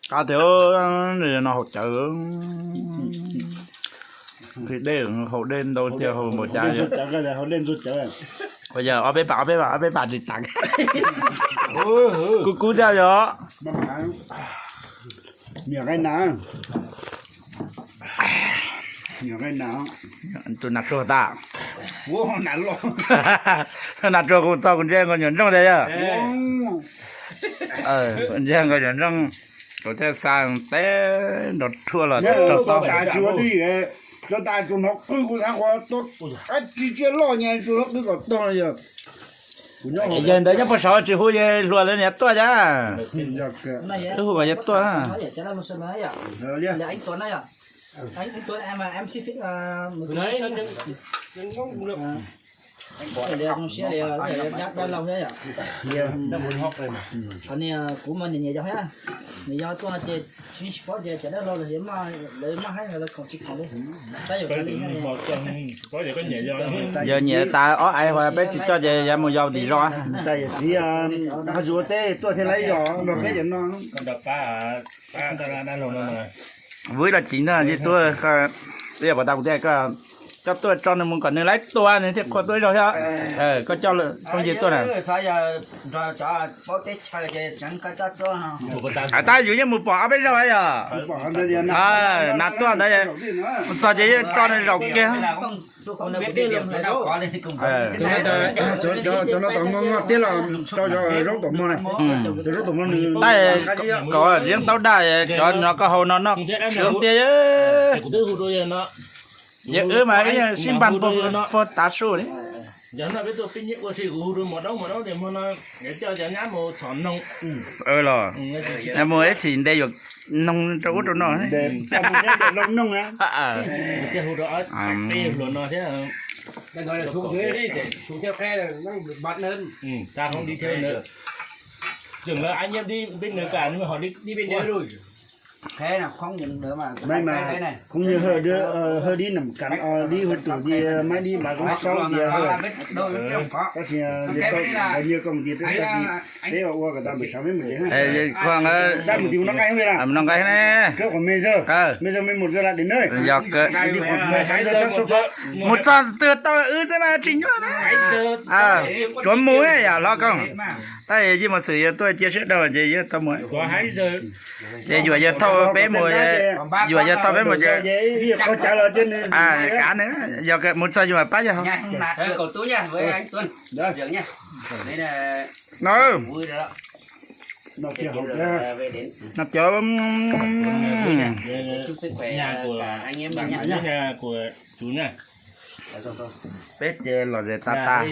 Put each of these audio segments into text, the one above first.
Qab tiag, no haus cawv. Nqhis dej, haus dej ntau tiag, haus npaum cas. Yog ob peb pas, ob peb pas, ob peb pas tsis tas. Kub kub thiab yog. Tus nas ruag tas. Nas ruag kuv txog kuv ntsia nkaus nyuam nrooj tiag yog. Ntsia nkaus nyuam nrooj, kuv thiaj xa teb nrov rhuaj los raug tau. Tsuas tas tsuas hnov qwj kuv xav qhov tsis tsiaj loj nyas tsuas hnov qwj kom tog yog. Yawg ntawd nyob puag saud tsis hu yawg hluas lawv niam tuaj cas. Twb hu kom yawg tuaj. Kuv mas niam yau, niam yau tuaj ces tsis paub tias cov dab laug los lawv maj haib los lawv khoom tsis khoom li. Tab yog li, yog nyiam tas ob aiv hos peb tsis coj ces yuav mus yau tim zos. Txiv, ho tsis ua teb tuaj thiaj li yog nrog peb cov no. Vwb los cim no, yog puas tas kuv tias koj coj tuaj tso nws mus kom nws lawv tua nws thiaj qhua tuaj ib zaug thiab. Koj coj phooj ywg tuaj na. Tab yus yeej mus pom ob peb zaug yog. Nas tuaj ntawd, mus txog ces yeej tso nws zaum kiag. Cov no tom no tiab los rau zaub tom no na. Zaub tom no nws, tab kom yeeb taub daj, cov no koj hau no noj sov tiag. Ces wb mas wb yeej sib npaj puag tav su li. Yog no peb tuaj pib nyiab ua si kuv hu rau mos daub mos daub tias hmo no coj cov nyab mus txhom noog. Los mus ib chim nte yuav noog rau ub rau no. Thiaj hu rau ob peb hluas no thiab. Tag hoob dib thiab. Tseem lawv ab nyiab dib peb nws kam nws ho dib peb nws. Khoob yawg Hawj dib nam kav, dib hwj tus, dib maib dib npav koob xoob tias Hawj. Tab sis nyias koom tias peb ua kom tau npam sav peb mus tsev. Mus nqa ne, me zog me mus zog la dej na. Mus txog twg tau wb xwb mas tsis nyuaj na. Tsuav mus yam hlob koog. Tab yeej mus xwm yog tuaj cia siab dhau ces yeej tau mus. Ces yuam yawg thauj peb mus, yuam yawg thauj peb mus ces, kav nws, yog mus txog yuam pab yawg. No, no cov peb ces lom zem tas tas.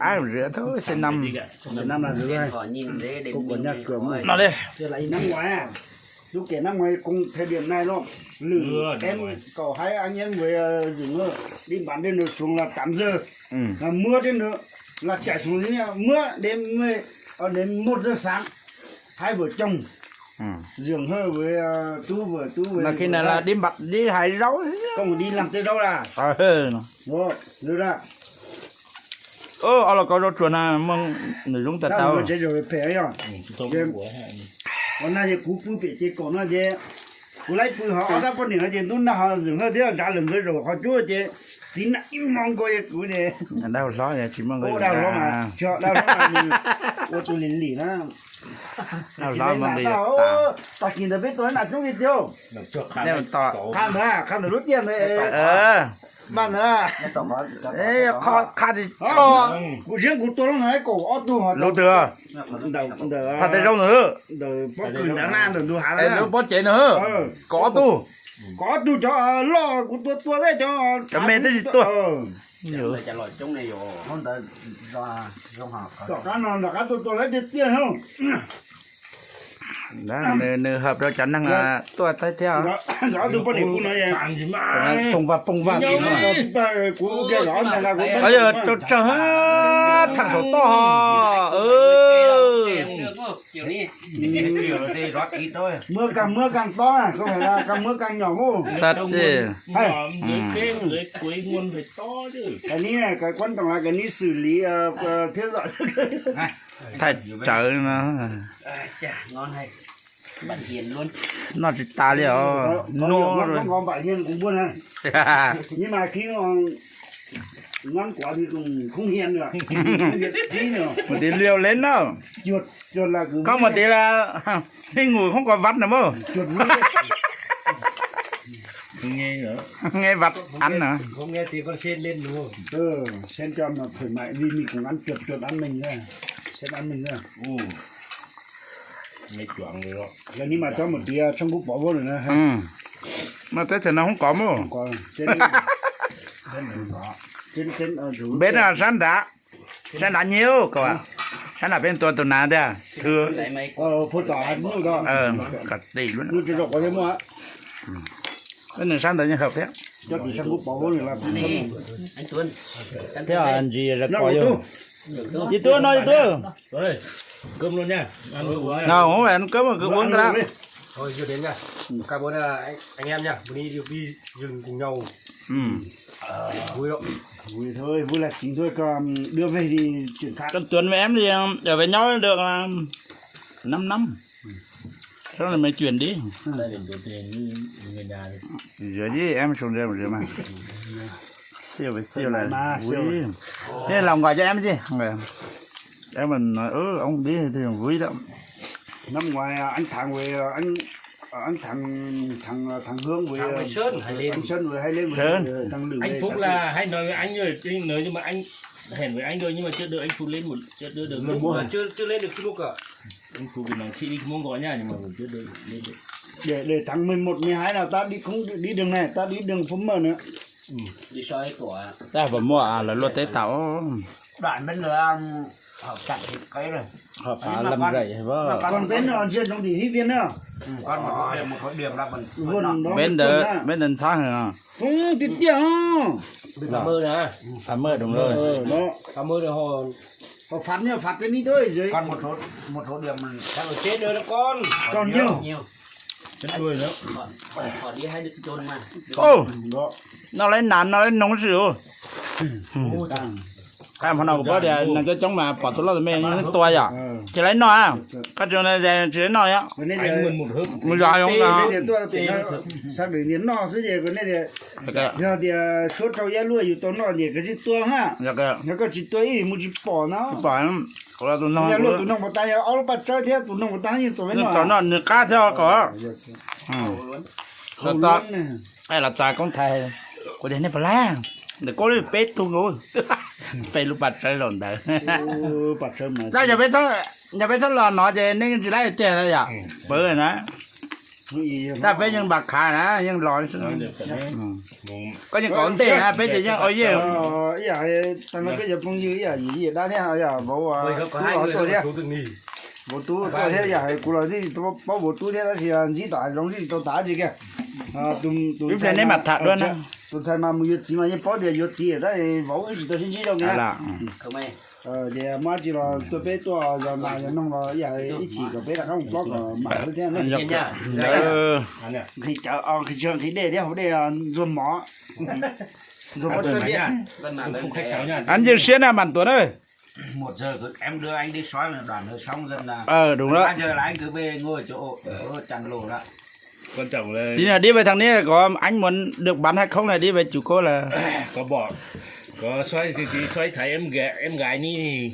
Ab, zem thab xib nam. No li. Lub kev nab muas koom thời điểm này los, lwm em cov hais anh em với Dũng, đi bán trên đường xuống là tám giờ, là mưa trên đường, là chạy xuống dưới, mưa đến mười, đến một giờ sáng, hai vợ chồng, Dũng hơi với Tú, với Tú với Dũng hơi. Khi nào là đi bắt, đi hái rau. Không, đi làm tơi rau là. Ua los koj zaub tsuag na, nws zoo tas tau. Ua na ces kuv pw pem ces kaum no ces kuv laib pw hos ob sab poj niam no ces ntub nag ho Dũng hơi thiab nrad lawm nkawd zaum qhov cuab ces txiv nam ib hmo nkaus es kuv ces. Dab hlob tsis muaj nqi, dab hlob mas ua tus lim lim na. Dab hlob muaj nqi tas. Tag kis ntawd peb tua nam coob li tiag. Qha ntawd, qha ntawm lub tiaj ntawd. Mas ntawd, qha tsis tso. Kuv siab kuv tua lub ntawd kaum ob tug. Lub twg? Ntawm, ntawm, qha tej zaub ntawd. Ntawm pob kws ntawd na, ntawm ntug hav ntawd. Lub pob cev ntawd, kaum ob tug. Kaum ob tug cov loj kuv tua tua tej cov, cov me twb tsis tuaj. Tom qab no nram qab tuaj tua lawv tiag tiag no. Nws hợp rau cov neeg tuaj thiab. Ob tug poj niam kuv no, phooj vaj phooj vaj, kuv rau tsawg, tham saum toj ho. Muab kag muab kag tob, koj hais kag muab kag nyom mus. Tag ces, koj neb, koj quan trọng là koj neb xử lý thiab. Thaij tsawv no. Noj tsis tas li os. Noj, nhưng mà khi ngắn quá thì cũng không hiền nữa. Mus tiv liu li no. Koj mus tiv li, nej ngủ không có vắt nữa mốt. Nghe vắt ăn hả? Sếp cho mà thoải mái vì mình cũng ăn chuột, chuột ăn mình á. Sếp ăn mình á. Giờ nhưng mà cho một tí, à, Trung Quốc bỏ vô nữa nè. Mas teb chaws no không có mốt. Không có. Trên, trên, trên, ờ, rủ Bếp trên. Nó sẵn đã. Sẵn đã nhiều, cậu ạ. Sẵn đã bên tôi, tôi nã đây. Thưa. Ờ, phô tỏ hạt mũ đó. Ờ, cả tỷ luôn. Mũ cho rộng có thêm không ạ? Cái này sẵn đã như hợp thế. Cho tí Trung Quốc bỏ vô nữa là Thế là ăn gì là Nó có vô vô. Đi tua nó đi tua. Rồi, cơm luôn nha. Ăn cơm luôn nha. Nào, không phải ăn cơm mà cứ uống cái đó. Thôi, chưa đến nha. Cảm ơn, à, anh, anh em nha. Bữa nay đi, đi dừng cùng nhau. Ừ. Vui lắm. Vui thôi, vui là chính thôi, còn đưa về thì chuyện khác. Con Tuấn với em thì ở với nhau được, à, năm năm. Sau này mày chuyển đi. Đây là Tuấn thì người nhà. Rửa chứ em xuống đây mà rửa mà. Siêu với siêu là vui. Thế lòng gọi cho em chứ. Em mà nói, ừ, ông đi thì vui lắm. Năm ngoái, à, anh Thắng với, à, anh, à, anh Thắng, Thắng, à, Thắng Hương với, Thắng với à, Sơn, hay lên. Anh Sơn với hay lên với, Sơn. Ờ, Thắng Lữ Anh với Phúc Thắng Sơn. Là hay nói với anh rồi, nói nhưng mà anh hẹn với anh rồi nhưng mà chưa được anh Phúc lên một, chưa đưa được. Lên một. Mà chưa, chưa lên được Facebook à? Anh Phúc thì nói khi đi không gọi nha, nhưng mà vẫn chưa đưa lên được. Để, để tháng mười một, mười hai là ta đi không đi đường này, ta đi đường Phú Mở nữa. Đi soi của. Tag pom muaj lawv luaj teb tau. Đoạn bên lửa, um, họ chặn thì cái rồi. Họ phá lầm rảy hả? Còn bên nó chưa đóng thì hít viên nữa. Ừ, còn một số điểm, một số điểm là vẫn, vẫn đó. Bên đó, bên đó sao hả? Không, tiếp theo. Bên Phạm Mơ nữa. Phạm Mơ đúng rồi. Ờ, đó. Phạm Mơ rồi họ, họ phạt nhá, phạt cái ní thôi dưới. Còn một số, một số điểm là ở trên nữa nó còn. Còn nhiều. Nhiều. Chết đuôi nữa. Họ, họ đi hai đứa trốn mà. Ô, nó lấy nản, nó lấy nóng dữ. Ui, tao. Qab hmo no kuv paub tias neeg coob coob mas pom tus loj tus me yeej tuag yom. Ces lawv noj, koj tsis noj, tsis lawv noj yom. Mus zov yoov no. Xác định noj xwb ces yog tias suab rau yab luaj yus tau noj ces koj tsis tuag ha. Yog koj tsis tuag ib mus tsis pom no. Pom tus noog, yab luaj tus noog pas tas yog ob lub paj tsawb thiab tus noog pas tas yeej txaus noj, nws qab thiab kom. Los txog koob thaiv, kuv tias nej puas laij, ntawm koj peb tug nkaus, peb lub pas tsawb los ntawd. Yog peb thob los no ces nej yeej tsis laij tiag yom, pab na. Tab peb yeej npam khav na, yeej los xwb. Koj yeej kom ntej na, peb ces yeej ua yeej. Ib yam, tag no peb cov phooj ywg ib yam yim dab thiab, yam vauv tub los tuaj thiab. Vauv tub tuaj thiab, yam hais kuv los tsis paub vauv tub thiab, tab sis ntsib tom hav zoov tsis tau tas tsi kiag. Tus ntxhais mas mus yuav txiv mas yeej paub tias yuav txiv tab vauv wb tsis tau sib ntsib zoo kiag. Ces muaj dab tsi los tuaj peb tuaj yog mas yog noog los ib yam ib chim kom peb rov qab mus plob kom mam thiab. Nqhis cawv, nqhis tshuaj nqhis dej thiab, hauv dej ntxuag mov, ntxuag mov txawj dej. Anh dừng siết na, bạn Tuấn ơi. Một giờ cứ em đưa anh đi soi là đoạn ở sóng dân là. Ờ, đúng đó. Ba giờ là anh cứ về ngồi chỗ ở chăn lều đó. Quan trọng là tí nữa đi với thằng Nick, có anh muốn được bắn hay không là đi với chú cô là. Có bỏ, có xoay thì tí xoay thấy em gái, em gái Ni thì.